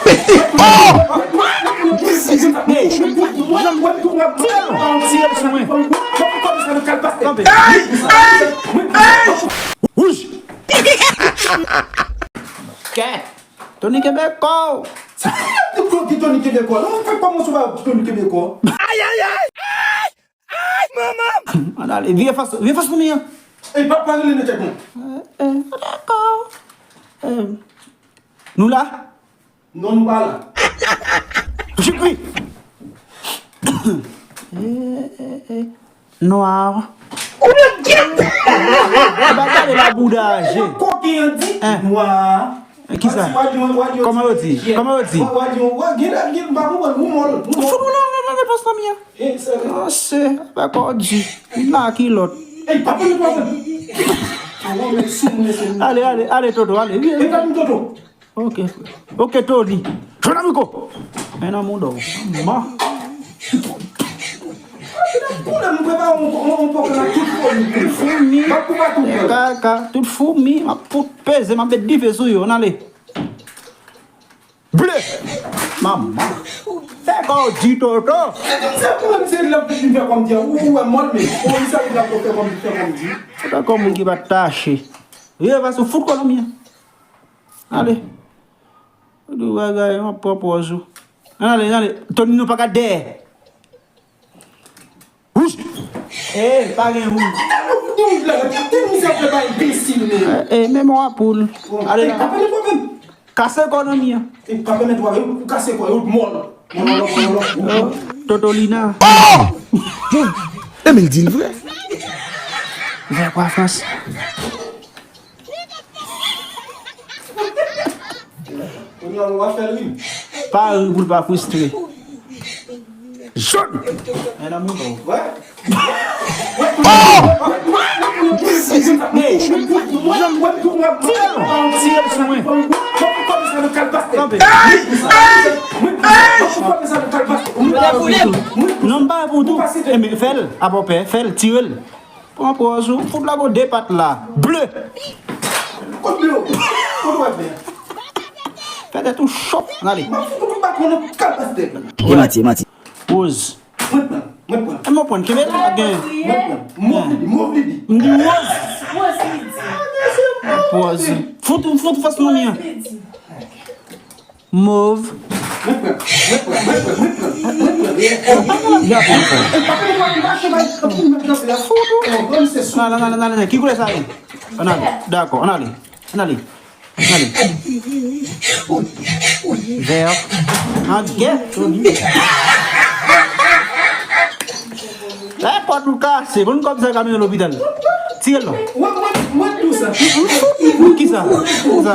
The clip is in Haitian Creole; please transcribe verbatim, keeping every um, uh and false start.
Oh! Hey! Hey! Wouj! Kèt! Tony kenbe kò w! Sa ki ap di Tony kenbe kò? Nan fè kòman sou ba Tony kenbe kò? Ay, ay, ay! Ay! Ay, manman! Ann ale, vire fas, vire fas pou mi an. Ey, pa, pa rele nan tèt mwen. Eh, eh, dakò. Eh, nou la? Non, nou pa la. Jikwi! Eh, eh, eh. Nwa. Ou nan gyèt! Ou pa gade la bouda aje. Koken an di nwa. Eh, kisa? Kòman yo di? Kòman yo di? Wa, wa di, wa, gen, gen, m pa konprann, ou mòl, ou mòl. Fout mwen nan, nan, nan, nan, nan, nan, nan, nan. Eh, sèvi. Ah, se, pa kò di. Vin la kilòt. Ey, pa pale twa. Ah, wè, men sou mwen, se mwen. Ale, ale, ale, Toto, ale. Vin. E pa m Toto. Ok, frè. Ok, Tony. Jwenn amiko. Men nan mouda w. Ma. Koulè m prepare yon, yon, yon pòk la tout foli. Tout foumi. M ap koupe tout, frè. Kaka, tout foumi. M ap fout peze, m ap met dife sou yo. Ann ale. Ble! Manman! Fè kò w di Toto! Se pou mwen, se lè w vin fè kòm di a. Ou, ou wè mòl, men. Ou wè sa li la pou fè kòm, fè kòm di. Fè kòm moun ki pa t tache. Yo, va sou fout kò nan mwen. Ale. Ou di bagay, m ap pran pòz ou. Ale, ale. Tony, nou pa gade dèyè. Wouch! Eh, pa gen moun. Te mizè ap fè bay enbesil, men. Eh, eh, memwa poul. Ale la. Kase kò nan mi an. Eh, pa pèmèt w, ou kase kò, ou mòl. Mòl, mòl, mòl, mòl. Oh, Totolina. Oh! Emil di l vre. Vè kwa Frans. Kounye a, w ap fè l ri. Pa ri pou l pa fristre. Jòn! Men nan mouda w. Wè. Oh! Hey! Tire l sou mwen. Kanpe. Hey! Hey! Non, m pa pou tou. Enben, fè l. Apa w pè, fè l, tire l. Pran pòz ou, fout la gon de pat la. Ble! Kot ble ou? Kot ou wè ble a? Fè tèt ou cho, ann ale. M ap fout ou kou baton nan kalbas tèt. Gen manti, manti. Woz. Mwen pran, mwen pran. E mwen pran, kenbe la, gen. Mwen pran. Mov li di, mov li di. M di woz. Woz li di. Pòz. Fout ou, fout ou fas nou li an. Mov. Nan, nan, nan, nan, nan, nan. Ki koulè sa ye? Ann ale. Dakò, ann ale. Ann ale. Ann ale. Vè. An gèt. Nenpòt ou kase. Bon, kòb sa ka mennen lopital. Tire l non. Mwen, mwen, mwen tou sa. Kisa? Kisa?